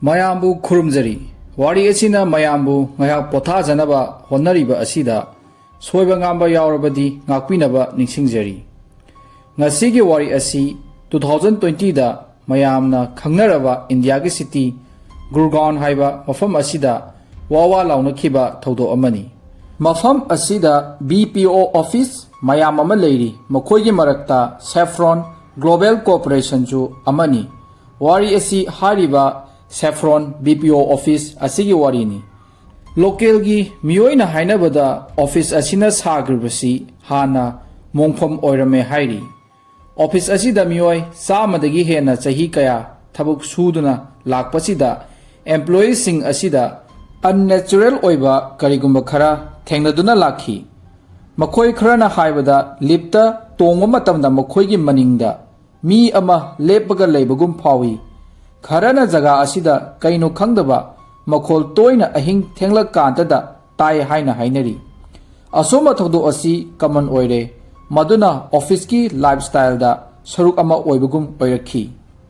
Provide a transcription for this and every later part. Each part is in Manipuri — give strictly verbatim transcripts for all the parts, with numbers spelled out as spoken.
ꯃꯌꯥꯝꯕꯨ ꯈꯨꯔꯨꯝꯖꯔꯤ꯫ ꯋꯥꯔꯤ ꯑꯁꯤꯅ ꯃꯌꯥꯝꯕꯨ ꯉꯥꯏꯍꯥꯛ ꯄꯣꯊꯥꯖꯅꯕ ꯍꯣꯠꯅꯔꯤꯕ ꯑꯁꯤꯗ ꯁꯣꯏꯕ ꯉꯥꯝꯕ ꯌꯥꯎꯔꯕꯗꯤ ꯉꯥꯛꯄꯤꯅꯕ ꯅꯤꯡꯁꯤꯡꯖꯔꯤ꯫ ꯉꯁꯤꯒꯤ ꯋꯥꯔꯤ ꯑꯁꯤ two thousand twenty ꯗ ꯃꯌꯥꯝꯅ ꯈꯪꯅꯔꯕ ꯏꯟꯗꯤꯌꯥꯒꯤ city ꯒꯨꯔꯒꯥꯎꯟ ꯍꯥꯏꯕ ꯃꯐꯝ ꯑꯁꯤꯗ ꯋꯥ ꯋꯥ ꯂꯥꯎꯅꯈꯤꯕ ꯊꯧꯗꯣꯛ ꯑꯃꯅꯤ꯫ ꯃꯐꯝ ꯑꯁꯤꯗ B P O office ꯃꯌꯥꯝ ꯑꯃ ꯂꯩꯔꯤ꯫ ꯃꯈꯣꯏꯒꯤ ꯃꯔꯛꯇ Saffron Global Corporation ꯁꯨ ꯑꯃꯅꯤ꯫ ꯋꯥꯔꯤ ꯑꯁꯤ ꯍꯥꯏꯔꯤꯕ Saffron B P O office ꯑꯁꯤꯒꯤ ꯋꯥꯔꯤꯅꯤ꯫ Local ꯒꯤ ꯃꯤꯑꯣꯏꯅ ꯍꯥꯏꯅꯕꯗ office ꯑꯁꯤꯅ ꯁꯥꯈ꯭ꯔꯤꯕꯁꯤ ꯍꯥꯟꯅ ꯃꯣꯡꯐꯝ ꯑꯣꯏꯔꯝꯃꯦ ꯍꯥꯏꯔꯤ꯫ Office ꯑꯁꯤꯗ ꯃꯤꯑꯣꯏ ꯆꯥꯝꯃꯗꯒꯤ ꯍꯦꯟꯅ ꯆꯍꯤ ꯀꯌꯥ ꯊꯕꯛ ꯁꯨꯗꯨꯅ ꯂꯥꯛꯄꯁꯤꯗ employee ꯁꯤꯡ ꯑꯁꯤꯗ unnatural ꯑꯣꯏꯕ ꯀꯔꯤꯒꯨꯝꯕ ꯈꯔ ꯊꯦꯡꯅꯗꯨꯅ ꯂꯥꯛꯈꯤ꯫ ꯃꯈꯣꯏ ꯈꯔꯅ ꯍꯥꯏꯕꯗ lift ꯇ ꯇꯣꯡꯕ ꯃꯇꯝꯗ ꯃꯈꯣꯏꯒꯤ ꯃꯅꯤꯡꯗ ꯃꯤ ꯑꯃ ꯂꯦꯞꯄꯒ ꯂꯩꯕꯒꯨꯝ ꯐꯥꯎꯏ꯫ ꯈꯔꯅ ꯖꯒꯥ ꯑꯁꯤꯗ ꯀꯩꯅꯣ ꯈꯪꯗꯕ ꯃꯈꯣꯜ ꯇꯣꯏꯅ ꯑꯍꯤꯡ ꯊꯦꯡꯂꯛꯀꯥꯟꯗꯗ ꯇꯥꯏ ꯍꯥꯏꯅ ꯍꯥꯏꯅꯔꯤ꯫ ꯑꯁꯨꯝꯕ ꯊꯧꯗꯣꯛ ꯑꯁꯤ common ꯑꯣꯏꯔꯦ, ꯃꯗꯨꯅ office ꯀꯤ lifestyle ꯗ ꯁꯔꯨꯛ ꯑꯃ ꯑꯣꯏꯕꯒꯨꯝ ꯑꯣꯏꯔꯛꯈꯤ꯫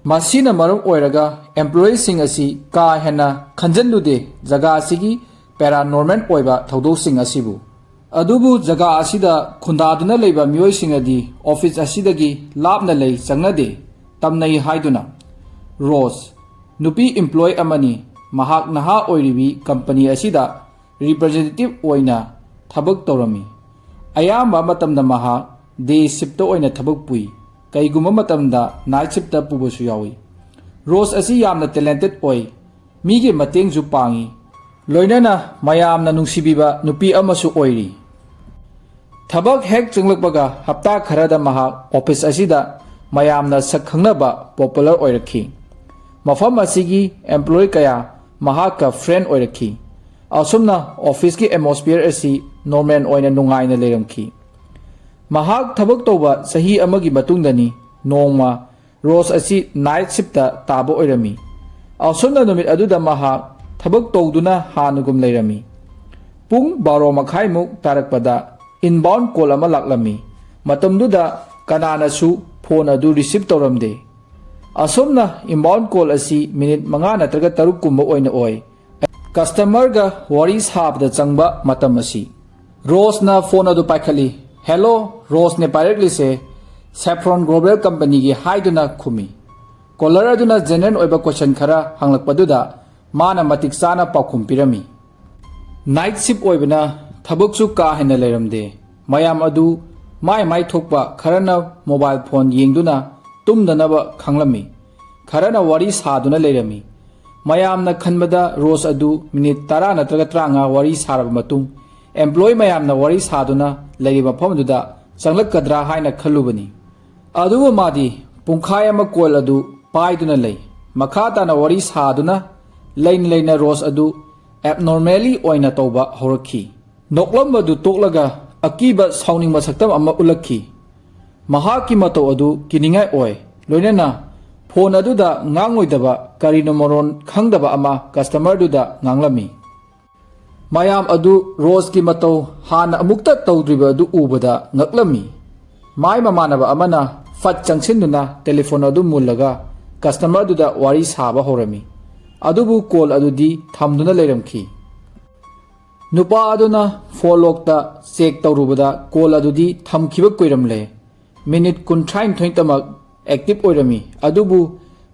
ꯃꯁꯤꯅ ꯃꯔꯝ ꯑꯣꯏꯔꯒ employee ꯁꯤꯡ ꯑꯁꯤ ꯀꯥ ꯍꯦꯟꯅ ꯈꯟꯖꯤꯜꯂꯨꯗꯦ ꯖꯒꯥ ꯑꯁꯤꯒꯤ paranormal ꯑꯣꯏꯕ ꯊꯧꯗꯣꯛꯁꯤꯡ ꯑꯁꯤꯕꯨ꯫ ꯑꯗꯨꯕꯨ ꯖꯒꯥ ꯑꯁꯤꯗ ꯈꯨꯟꯗꯥꯗꯨꯅ ꯂꯩꯕ ꯃꯤꯑꯣꯏꯁꯤꯡ ꯑꯗꯤ office ꯑꯁꯤꯗꯒꯤ ꯂꯥꯞꯅ ꯂꯩ ꯆꯪꯅꯗꯦ ꯇꯝꯅꯩ ꯍꯥꯏꯗꯨꯅ ꯔꯣꯁ, ꯅꯨꯄꯤ employee ꯑꯃꯅꯤ꯫ ꯃꯍꯥꯛ ꯅꯍꯥ ꯑꯣꯏꯔꯤꯕꯤ company ꯑꯁꯤꯗ representative ꯑꯣꯏꯅ ꯊꯕꯛ ꯇꯧꯔꯝꯃꯤ꯫ ꯑꯌꯥꯝꯕ ꯃꯇꯝꯗ ꯃꯍꯥꯛ day shift ꯑꯣꯏꯅ ꯊꯕꯛ ꯄꯨꯏ, ꯀꯩꯒꯨꯝꯕ ꯃꯇꯝꯗ night shift ꯄꯨꯕꯁꯨ ꯌꯥꯎꯏ꯫ ꯔꯣꯁ ꯑꯁꯤ ꯌꯥꯝꯅ talented ꯑꯣꯏ, ꯃꯤꯒꯤ ꯃꯇꯦꯡꯁꯨ ꯄꯥꯡꯏ, ꯂꯣꯏꯅꯅ ꯃꯌꯥꯝꯅ ꯅꯨꯡꯁꯤꯕꯤꯕ ꯅꯨꯄꯤ ꯑꯃꯁꯨ ꯑꯣꯏꯔꯤ꯫ ꯊꯕꯛ ꯍꯦꯛ ꯆꯪꯂꯛꯄꯒ ꯍꯞꯇꯥ ꯈꯔꯗ ꯃꯍꯥꯛ office ꯑꯁꯤꯗ ꯃꯌꯥꯝꯅ ꯁꯛ ꯈꯪꯅꯕ popular ꯑꯣꯏꯔꯛꯈꯤ꯫ ꯃꯐꯝ ꯑꯁꯤꯒꯤ employee ꯀꯌꯥ ꯃꯍꯥꯛꯀ friend ꯑꯣꯏꯔꯛꯈꯤ꯫ ꯑꯁꯨꯝꯅ office ꯀꯤ atmosphere ꯑꯁꯤ normal ꯑꯣꯏꯅ ꯅꯨꯡꯉꯥꯏꯅ ꯂꯩꯔꯝꯈꯤ꯫ ꯃꯍꯥꯛ ꯊꯕꯛ ꯇꯧꯕ ꯆꯍꯤ ꯑꯃꯒꯤ ꯃꯇꯨꯡꯗꯅꯤ ꯅꯣꯡꯃ ꯔꯣꯁ ꯑꯁꯤ night shift ꯇꯥꯕ ꯑꯣꯏꯔꯝꯃꯤ꯫ ꯑꯁꯨꯝꯅ ꯅꯨꯃꯤꯠ ꯑꯗꯨꯗ ꯃꯍꯥꯛ ꯊꯕꯛ ꯇꯧꯗꯨꯅ ꯍꯥꯟꯅꯒꯨꯝ ꯂꯩꯔꯝꯃꯤ꯫ ꯄꯨꯡ ꯕꯥꯔꯣ ꯃꯈꯥꯏꯃꯨꯛ ꯇꯥꯔꯛꯄꯗ inbound call ꯑꯃ ꯂꯥꯛꯂꯝꯃꯤ꯫ ꯃꯇꯝꯗꯨꯗ ꯀꯅꯥꯅꯁꯨ phone ꯑꯗꯨ receive ꯇꯧꯔꯝꯗꯦ꯫ ꯑꯁꯨꯝꯅ inbound call ꯑꯁꯤ ꯃꯤꯅꯤꯠ ꯃꯉꯥ ꯅꯠꯇ꯭ꯔꯒ ꯇꯔꯨꯛ ꯀꯨꯝꯕ ꯑꯣꯏꯅ ꯑꯣꯏ꯫ Customerꯒ ꯋꯥꯔꯤ ꯁꯥꯕꯗ ꯆꯪꯕ ꯃꯇꯝ ꯑꯁꯤ꯫ ꯔꯣꯁꯅ ꯐꯣꯟ ꯑꯗꯨ ꯄꯥꯏꯈꯠꯂꯤ꯫ "Hello, ꯔꯣꯁꯅꯦ ꯄꯥꯏꯔꯛꯂꯤꯁꯦ, Saffron Global Companyꯒꯤ" ꯍꯥꯏꯗꯨꯅ ꯈꯨꯝꯃꯤ꯫ Caller ꯑꯗꯨꯅ general ꯑꯣꯏꯕ question ꯈꯔ ꯍꯪꯂꯛꯄꯗꯨꯗ ꯃꯥꯅ ꯃꯇꯤꯛ ꯆꯥꯅ ꯄꯥꯎꯈꯨꯝ ꯄꯤꯔꯝꯃꯤ꯫ Night shift ꯑꯣꯏꯕꯅ ꯊꯕꯛꯁꯨ ꯀꯥ ꯍꯦꯟꯅ ꯂꯩꯔꯝꯗꯦ꯫ ꯃꯌꯥꯝ ꯑꯗꯨ ꯃꯥꯏ ꯃꯥꯏ ꯊꯣꯛꯄ, ꯈꯔꯅ mobile phone ꯌꯦꯡꯗꯨꯅ ꯇꯨꯝꯗꯅꯕ ꯈꯥꯡꯂꯝꯃꯤ, ꯈꯔꯅ ꯋꯥꯔꯤ ꯁꯥꯗꯨꯅ ꯂꯩꯔꯝꯃꯤ꯫ ꯃꯌꯥꯝꯅ ꯈꯟꯕꯗ ꯔꯣꯁ ꯑꯗꯨ ꯃꯤꯅꯤꯠ ꯇꯔꯥ ꯅꯠꯇ꯭ꯔꯒ ꯇꯔꯥꯃꯉꯥ ꯋꯥꯔꯤ ꯁꯥꯔꯕ ꯃꯇꯨꯡ, employee ꯃꯌꯥꯝꯅ ꯋꯥꯔꯤ ꯁꯥꯗꯨꯅ ꯂꯩꯔꯤꯕ ꯃꯐꯝ ꯑꯗꯨꯗ ꯆꯪꯂꯛꯀꯗ꯭ꯔꯥ ꯍꯥꯏꯅ ꯈꯜꯂꯨꯕꯅꯤ꯫ ꯑꯗꯨꯕꯨ ꯃꯥꯗꯤ ꯄꯨꯡꯈꯥꯏ ꯑꯃ call ꯑꯗꯨ ꯄꯥꯏꯗꯨꯅ ꯂꯩ꯫ ꯃꯈꯥ ꯇꯥꯅ ꯋꯥꯔꯤ ꯁꯥꯗꯨꯅ ꯂꯩꯅ ꯂꯩꯅ ꯔꯣꯁ ꯑꯗꯨ abnormally ꯑꯣꯏꯅ ꯇꯧꯕ ꯍꯧꯔꯛꯈꯤ꯫ ꯅꯣꯛꯂꯝꯕꯗꯨ ꯇꯣꯛꯂꯒ ꯑꯀꯤꯕ ꯁꯥꯎꯅꯤꯡꯕ ꯁꯛꯇꯝ ꯑꯃ ꯎꯠꯂꯛꯈꯤ꯫ ꯃꯍꯥꯛꯀꯤ ꯃꯇꯧ ꯑꯗꯨ ꯀꯤꯅꯤꯡꯉꯥꯏ ꯑꯣꯏ꯫ ꯂꯣꯏꯅꯅ ꯐꯣꯟ ꯑꯗꯨꯗ ꯉꯥꯡꯂꯣꯏꯗꯕ ꯀꯔꯤꯅꯣ ꯃꯔꯣꯟ ꯈꯪꯗꯕ ꯑꯃ customerꯗꯨꯗ ꯉꯥꯡꯂꯝꯃꯤ꯫ ꯃꯌꯥꯝ ꯑꯗꯨ ꯔꯣꯁꯀꯤ ꯃꯇꯧ ꯍꯥꯟꯅ ꯑꯃꯨꯛꯇ ꯇꯧꯗ꯭ꯔꯤꯕ ꯑꯗꯨ ꯎꯕꯗ ꯉꯛꯂꯝꯃꯤ꯫ ꯃꯥꯏ ꯃꯃꯥꯟꯅꯕ ꯑꯃꯅ ꯐꯠ ꯆꯪꯁꯤꯟꯗꯨꯅ telephone ꯑꯗꯨ ꯃꯨꯜꯂꯒ customerꯗꯨꯗ ꯋꯥꯔꯤ ꯁꯥꯕ ꯍꯧꯔꯝꯃꯤ꯫ ꯑꯗꯨꯕꯨ call ꯑꯗꯨꯗꯤ ꯊꯝꯗꯨꯅ ꯂꯩꯔꯝꯈꯤ꯫ ꯅꯨꯄꯥ ꯑꯗꯨꯅ phone logꯇ check ꯇꯧꯔꯨꯕꯗ call ꯑꯗꯨꯗꯤ ꯊꯝꯈꯤꯕ ꯀꯨꯏꯔꯝꯂꯦ꯫ ꯃꯤꯅꯤꯠ ꯀꯨꯟꯊ꯭ꯔꯥꯅꯤꯊꯣꯏꯇꯃꯛ active ꯑꯣꯏꯔꯝꯃꯤ꯫ ꯑꯗꯨꯕꯨ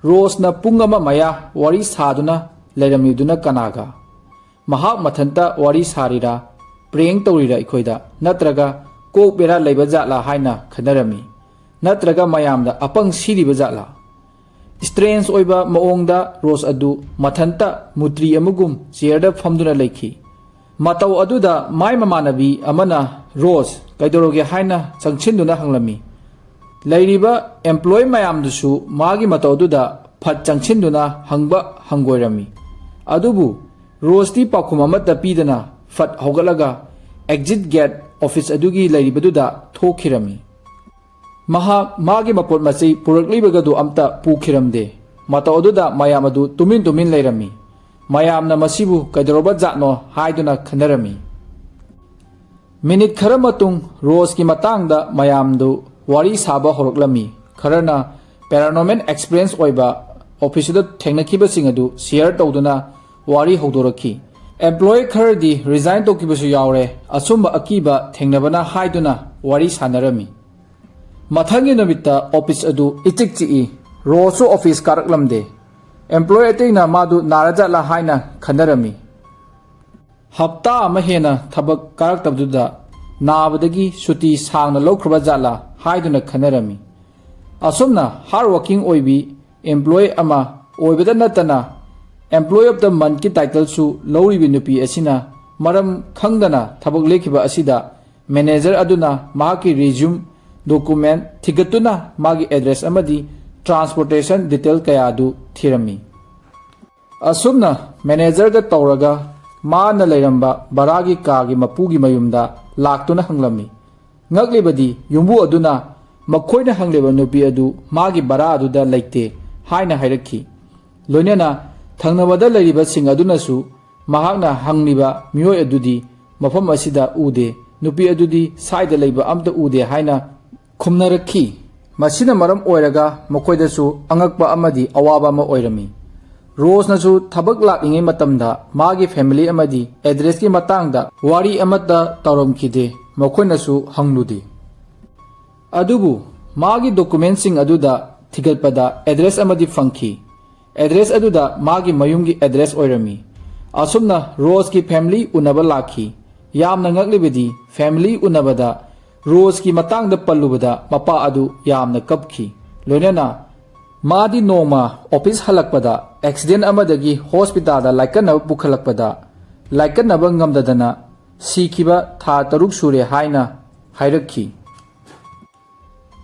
ꯔꯣꯁꯅ ꯄꯨꯡ ꯑꯃ ꯃꯌꯥ ꯋꯥꯔꯤ ꯁꯥꯗꯨꯅ ꯂꯩꯔꯝꯃꯤꯗꯨꯅ ꯀꯅꯥꯒ? ꯃꯍꯥꯛ ꯃꯊꯟꯇ ꯋꯥꯔꯤ ꯁꯥꯔꯤꯔꯥ? Prank ꯇꯧꯔꯤꯔꯥ ꯑꯩꯈꯣꯏꯗ? ꯅꯠꯇ꯭ꯔꯒ ꯀꯣꯛ ꯕꯦꯔꯥ ꯂꯩꯕ ꯖꯥꯠꯂꯥ ꯍꯥꯏꯅ ꯈꯟꯅꯔꯝꯃꯤ꯫ ꯅꯠꯇ꯭ꯔꯒ ꯃꯌꯥꯝꯗ ꯑꯄꯪ ꯁꯤꯔꯤꯕ ꯖꯥꯠꯂꯥ? Strange ꯑꯣꯏꯕ ꯃꯑꯣꯡꯗ ꯔꯣꯁ ꯑꯗꯨ ꯃꯊꯟꯇ ꯃꯨꯇ꯭ꯔꯤ ꯑꯃꯒꯨꯝ chairꯗ ꯐꯝꯗꯨꯅ ꯂꯩꯈꯤ꯫ ꯃꯇꯧ ꯑꯗꯨꯗ ꯃꯥꯏ ꯃꯃꯥꯟꯅꯕꯤ ꯑꯃꯅ, "ꯔꯣꯁ, ꯀꯩꯗꯧꯔꯒꯦ?" ꯍꯥꯏꯅ ꯆꯪꯁꯤꯟꯗꯨꯅ ꯍꯪꯂꯝꯃꯤ꯫ ꯂꯩꯔꯤꯕ employee ꯃꯌꯥꯝꯗꯨꯁꯨ ꯃꯥꯒꯤ ꯃꯇꯧ ꯑꯗꯨꯗ ꯐꯠ ꯆꯪꯁꯤꯟꯗꯨꯅ ꯍꯪꯕ ꯍꯪꯒꯣꯏꯔꯝꯃꯤ꯫ ꯑꯗꯨꯕꯨ ꯔꯣꯁꯇꯤ ꯄꯥꯎꯈꯨꯝ ꯑꯃꯠꯇ ꯄꯤꯗꯅ ꯐꯠ ꯍꯧꯒꯠꯂꯒ exit gate office ꯑꯗꯨꯒꯤ ꯂꯩꯔꯤꯕꯗꯨꯗ ꯊꯣꯛꯈꯤꯔꯝꯃꯤ꯫ ꯃꯍꯥꯛ ꯃꯥꯒꯤ ꯃꯄꯣꯠ ꯃꯆꯩ ꯄꯨꯔꯛꯂꯤꯕꯒꯗꯨ ꯑꯝꯇ ꯄꯨꯈꯤꯔꯝꯗꯦ꯫ ꯃꯇꯧ ꯑꯗꯨꯗ ꯃꯌꯥꯝ ꯑꯗꯨ ꯇꯨꯃꯤꯟ ꯇꯨꯃꯤꯟ ꯂꯩꯔꯝꯃꯤ꯫ ꯃꯌꯥꯝꯅ ꯃꯁꯤꯕꯨ ꯀꯩꯗꯧꯔꯕ ꯖꯥꯠꯅꯣ ꯍꯥꯏꯗꯨꯅ ꯈꯟꯅꯔꯝꯃꯤ꯫ ꯃꯤꯅꯤꯠ ꯈꯔ ꯃꯇꯨꯡ ꯔꯣꯁꯀꯤ ꯃꯇꯥꯡꯗ ꯃꯌꯥꯝꯗꯨ ꯋꯥꯔꯤ ꯁꯥꯕ ꯍꯧꯔꯛꯂꯝꯃꯤ꯫ ꯈꯔꯅ paranormal experience ꯑꯣꯏꯕ ꯑꯣꯐꯤꯁꯇꯨꯗ ꯊꯦꯡꯅꯈꯤꯕꯁꯤꯡ ꯑꯗꯨ ꯁꯤꯌꯔ ꯇꯧꯗꯨꯅ ꯋꯥꯔꯤ ꯍꯧꯗꯣꯔꯛꯈꯤ꯫ ꯑꯦꯝꯄ꯭ꯂꯣꯌꯤ ꯈꯔꯗꯤ ꯔꯤꯖꯥꯏꯟ ꯇꯧꯈꯤꯕꯁꯨ ꯌꯥꯎꯔꯦ ꯑꯁꯨꯝꯕ ꯑꯀꯤꯕ ꯊꯦꯡꯅꯕꯅ ꯍꯥꯏꯗꯨꯅ ꯋꯥꯔꯤ ꯁꯥꯟꯅꯔꯝꯃꯤ꯫ ꯃꯊꯪꯒꯤ ꯅꯨꯃꯤꯠꯇ ꯑꯣꯐꯤꯁ ꯑꯗꯨ ꯏꯆꯤꯛ ꯆꯤꯛꯏ꯫ ꯔꯣꯁꯁꯨ ꯑꯣꯐꯤꯁ ꯀꯥꯔꯛꯂꯝꯗꯦ꯫ ꯑꯦꯝꯄ꯭ꯂꯣꯌꯤ ꯑꯇꯩꯅ ꯃꯥꯗꯨ ꯅꯥꯔꯖꯥꯠꯂꯥ ꯍꯥꯏꯅ ꯈꯟꯅꯔꯝꯃꯤ꯫ ꯍꯞꯇꯥ ꯑꯃ ꯍꯦꯟꯅ ꯊꯕꯛ ꯀꯥꯔꯛꯇꯕꯗꯨꯗ ꯅꯥꯕꯗꯒꯤ ꯁꯨꯇꯤ ꯁꯥꯡꯅ ꯂꯧꯈ꯭ꯔꯕ ꯖꯥꯠꯂꯥ ꯍꯥꯏꯗꯨꯅ ꯈꯟꯅꯔꯝꯃꯤ꯫ ꯑꯁꯨꯝꯅ ꯍꯥꯔꯗ ꯋꯥꯔꯀꯤꯡ ꯑꯣꯏꯕꯤ ꯑꯦꯝꯄ꯭ꯂꯣꯌꯤ ꯑꯃ ꯑꯣꯏꯕꯗ ꯅꯠꯇꯅ Employee of the Monthꯀꯤ ꯇꯥꯏꯇꯜꯁꯨ ꯂꯧꯔꯤꯕ ꯅꯨꯄꯤ ꯑꯁꯤꯅ ꯃꯔꯝ ꯈꯪꯗꯅ ꯊꯕꯛ ꯂꯦꯞꯈꯤꯕ ꯑꯁꯤꯗ ꯃꯦꯅꯦꯖꯔ ꯑꯗꯨꯅ ꯃꯍꯥꯛꯀꯤ ꯔꯤꯖ꯭ꯌꯨꯝ ꯗꯣꯀꯨꯃꯦꯟ ꯊꯤꯒꯠꯇꯨꯅ ꯃꯥꯒꯤ ꯑꯦꯗ꯭ꯔꯦꯁ ꯑꯃꯗꯤ ꯇ꯭ꯔꯥꯟꯁꯄꯣꯔꯇꯦꯁꯟ ꯗꯤꯇꯦꯜ ꯀꯌꯥ ꯑꯗꯨ ꯊꯤꯔꯝꯃꯤ꯫ ꯑꯁꯨꯝꯅ ꯃꯦꯅꯦꯖꯔꯒ ꯇꯧꯔꯒ ꯃꯥꯅ ꯂꯩꯔꯝꯕ ꯚꯔꯥꯒꯤ ꯀꯥꯒꯤ ꯃꯄꯨꯒꯤ ꯃꯌꯨꯝꯗ ꯂꯥꯛꯇꯨꯅ ꯍꯪꯂꯝꯃꯤ꯫ ꯉꯛꯂꯤꯕꯗꯤ ꯌꯨꯝꯕꯨ ꯑꯗꯨꯅ ꯃꯈꯣꯏꯅ ꯍꯪꯂꯤꯕ ꯅꯨꯄꯤ ꯑꯗꯨ ꯃꯥꯒꯤ ꯚꯔꯥ ꯑꯗꯨꯗ ꯂꯩꯇꯦ ꯍꯥꯏꯅ ꯍꯥꯏꯔꯛꯈꯤ꯫ ꯂꯣꯏꯅꯅ ꯊꯪꯅꯕꯗ ꯂꯩꯔꯤꯕꯁꯤꯡ ꯑꯗꯨꯅꯁꯨ ꯃꯍꯥꯛꯅ ꯍꯪꯂꯤꯕ ꯃꯤꯑꯣꯏ ꯑꯗꯨꯗꯤ ꯃꯐꯝ ꯑꯁꯤꯗ ꯎꯗꯦ, ꯅꯨꯄꯤ ꯑꯗꯨꯗꯤ ꯁꯥꯏꯗ ꯂꯩꯕ ꯑꯝꯇ ꯎꯗꯦ ꯍꯥꯏꯅ ꯈꯨꯝꯅꯔꯛꯈꯤ꯫ ꯃꯁꯤꯅ ꯃꯔꯝ ꯑꯣꯏꯔꯒ ꯃꯈꯣꯏꯗꯁꯨ ꯑꯉꯛꯄ ꯑꯃꯗꯤ ꯑꯋꯥꯕ ꯑꯃ ꯑꯣꯏꯔꯝꯃꯤ꯫ ꯔꯣꯁꯅꯁꯨ ꯊꯕꯛ ꯂꯥꯛꯂꯤꯉꯩ ꯃꯇꯝꯗ ꯃꯥꯒꯤ ꯐꯦꯃꯤꯂꯤ ꯑꯃꯗꯤ ꯑꯦꯗ꯭ꯔꯦꯁꯀꯤ ꯃꯇꯥꯡꯗ ꯋꯥꯔꯤ ꯑꯃꯠꯇ ꯇꯧꯔꯝꯈꯤꯗꯦ, ꯃꯈꯣꯏꯅꯁꯨ ꯍꯪꯂꯨꯗꯦ꯫ ꯑꯗꯨꯕꯨ ꯃꯥꯒꯤ ꯗꯣꯀꯨꯃꯦꯟꯁꯤꯡ ꯑꯗꯨꯗ ꯊꯤꯒꯠꯄꯗ ꯑꯦꯗ꯭ꯔꯦꯁ ꯑꯃꯗꯤ ꯐꯪꯈꯤ꯫ ꯑꯦꯗ꯭ꯔꯦꯁ ꯑꯗꯨꯗ ꯃꯥꯒꯤ ꯃꯌꯨꯝꯒꯤ ꯑꯦꯗ꯭ꯔꯦꯁ ꯑꯣꯏꯔꯝꯃꯤ꯫ ꯑꯁꯨꯝꯅ ꯔꯣꯁꯀꯤ ꯐꯦꯃꯤꯂꯤ ꯎꯅꯕ ꯂꯥꯛꯈꯤ꯫ ꯌꯥꯝꯅ ꯉꯛꯂꯤꯕꯗꯤ ꯐꯦꯃꯤꯂꯤ ꯎꯅꯕꯗ ꯔꯣꯁꯀꯤ ꯃꯇꯥꯡꯗ ꯄꯜꯂꯨꯕꯗ ꯃꯄꯥ ꯑꯗꯨ ꯌꯥꯝꯅ ꯀꯞꯈꯤ꯫ ꯂꯣꯏꯅꯅ ꯃꯥꯗꯤ ꯅꯣꯡꯃ ꯑꯣꯐꯤꯁ ꯍꯜꯂꯛꯄꯗ ꯑꯦꯛꯁꯤꯗꯦꯟ ꯑꯃꯗꯒꯤ ꯍꯣꯁꯄꯤꯇꯥꯜꯗ ꯂꯥꯏꯀꯠꯅꯕ ꯄꯨꯈꯠꯂꯛꯄꯗ ꯂꯥꯏꯀꯠꯅꯕ ꯉꯝꯗꯗꯅ ꯁꯤꯈꯤꯕ ꯊꯥ ꯇꯔꯨꯛ ꯁꯨꯔꯦ ꯍꯥꯏꯅ ꯍꯥꯏꯔꯛꯈꯤ꯫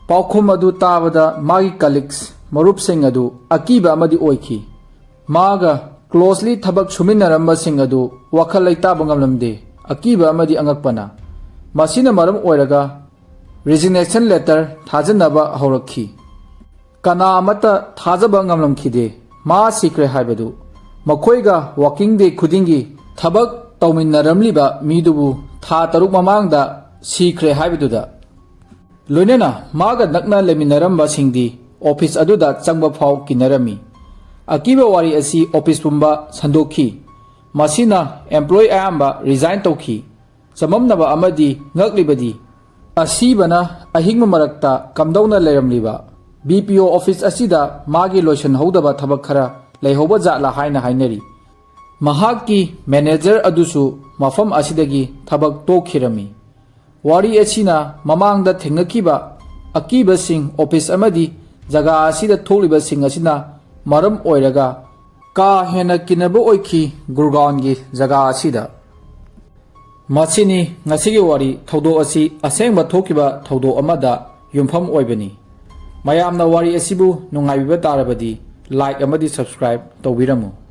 ꯄꯥꯎꯈꯨꯝ ꯑꯗꯨ ꯇꯥꯕꯗ ꯃꯥꯒꯤ ꯀꯂꯤꯛꯁ, ꯃꯔꯨꯞꯁꯤꯡ ꯑꯗꯨ ꯑꯀꯤꯕ ꯑꯃꯗꯤ ꯑꯣꯏꯈꯤ꯫ ꯃꯥꯒ ꯀ꯭ꯂꯣꯁꯂꯤ ꯊꯕꯛ ꯁꯨꯃꯤꯟꯅꯔꯝꯕꯁꯤꯡ ꯑꯗꯨ ꯋꯥꯈꯜ ꯂꯩꯇꯥꯕ ꯉꯝꯂꯝꯗꯦ, ꯑꯀꯤꯕ ꯑꯃꯗꯤ ꯑꯉꯛꯄꯅ꯫ ꯃꯁꯤꯅ ꯃꯔꯝ ꯑꯣꯏꯔꯒ ꯔꯤꯖꯤꯒꯅꯦꯁꯟ ꯂꯦꯇꯔ ꯊꯥꯖꯤꯟꯅꯕ ꯍꯧꯔꯛꯈꯤ꯫ ꯀꯅꯥ ꯑꯃꯠꯇ ꯊꯥꯖꯕ ꯉꯝꯂꯝꯈꯤꯗꯦ ꯃꯥ ꯁꯤꯈ꯭ꯔꯦ ꯍꯥꯏꯕꯗꯨ꯫ ꯃꯈꯣꯏꯒ ꯋꯥꯀꯤꯡ ꯗꯦ ꯈꯨꯗꯤꯡꯒꯤ ꯊꯕꯛ ꯇꯧꯃꯤꯟꯅꯔꯝꯂꯤꯕ ꯃꯤꯗꯨꯕꯨ ꯊꯥ ꯇꯔꯨꯛ ꯃꯃꯥꯡꯗ ꯁꯤꯈ꯭ꯔꯦ ꯍꯥꯏꯕꯗꯨꯗ꯫ ꯂꯣꯏꯅꯅ ꯃꯥꯒ ꯅꯛꯅ ꯂꯩꯃꯤꯟꯅꯔꯝꯕꯁꯤꯡꯗꯤ ꯑꯣꯐꯤꯁ ꯑꯗꯨꯗ ꯆꯪꯕ ꯐꯥꯎ ꯀꯤꯅꯔꯝꯃꯤ꯫ ꯑꯀꯤꯕ ꯋꯥꯔꯤ ꯑꯁꯤ ꯑꯣꯐꯤꯁ ꯄꯨꯝꯕ ꯁꯟꯗꯣꯛꯈꯤ꯫ ꯃꯁꯤꯅ employee ꯑꯌꯥꯝꯕ resign ꯇꯧꯈꯤ꯫ ꯆꯃꯝꯅꯕ ꯑꯃꯗꯤ ꯉꯛꯂꯤꯕꯗꯤ, ꯑꯁꯤꯕꯅ ꯑꯍꯤꯡꯕ ꯃꯔꯛꯇ ꯀꯝꯗꯧꯅ ꯂꯩꯔꯝꯂꯤꯕ? ꯕꯤ ꯄꯤ ꯑꯣ ꯑꯣꯐꯤꯁ ꯑꯁꯤꯗ ꯃꯥꯒꯤ ꯂꯣꯏꯁꯤꯟꯍꯧꯗꯕ ꯊꯕꯛ ꯈꯔ ꯂꯩꯍꯧꯕ ꯖꯥꯠꯂꯥ ꯍꯥꯏꯅ ꯍꯥꯏꯅꯔꯤ꯫ ꯃꯍꯥꯛꯀꯤ ꯃꯦꯅꯦꯖꯔ ꯑꯗꯨꯁꯨ ꯃꯐꯝ ꯑꯁꯤꯗꯒꯤ ꯊꯕꯛ ꯇꯣꯛꯈꯤꯔꯝꯃꯤ꯫ ꯋꯥꯔꯤ ꯑꯁꯤꯅ ꯃꯃꯥꯡꯗ ꯊꯦꯡꯅꯈꯤꯕ ꯑꯀꯤꯕꯁꯤꯡ, ꯑꯣꯐꯤꯁ ꯑꯃꯗꯤ ꯖꯒꯥ ꯑꯁꯤꯗ ꯊꯣꯛꯂꯤꯕꯁꯤꯡ ꯑꯁꯤꯅ ꯃꯔꯝ ꯑꯣꯏꯔꯒ ꯀꯥ ꯍꯦꯟꯅ ꯀꯤꯅꯕ ꯑꯣꯏꯈꯤ ꯒꯨꯔꯒꯥꯎꯟꯒꯤ ꯖꯒꯥ ꯑꯁꯤꯗ꯫ ꯃꯁꯤꯅꯤ ꯉꯁꯤꯒꯤ ꯋꯥꯔꯤ꯫ ꯊꯧꯗꯣꯛ ꯑꯁꯤ ꯑꯁꯦꯡꯕ ꯊꯣꯛꯈꯤꯕ ꯊꯧꯗꯣꯛ ꯑꯃꯗ ꯌꯨꯝꯐꯝ ꯑꯣꯏꯕꯅꯤ꯫ ꯃꯌꯥꯝꯅ ꯋꯥꯔꯤ ꯑꯁꯤꯕꯨ ꯅꯨꯡꯉꯥꯏꯕꯤꯕ ꯇꯥꯔꯕꯗꯤ like ꯑꯃꯗꯤ subscribe ꯇꯧꯕꯤꯔꯝꯃꯨ꯫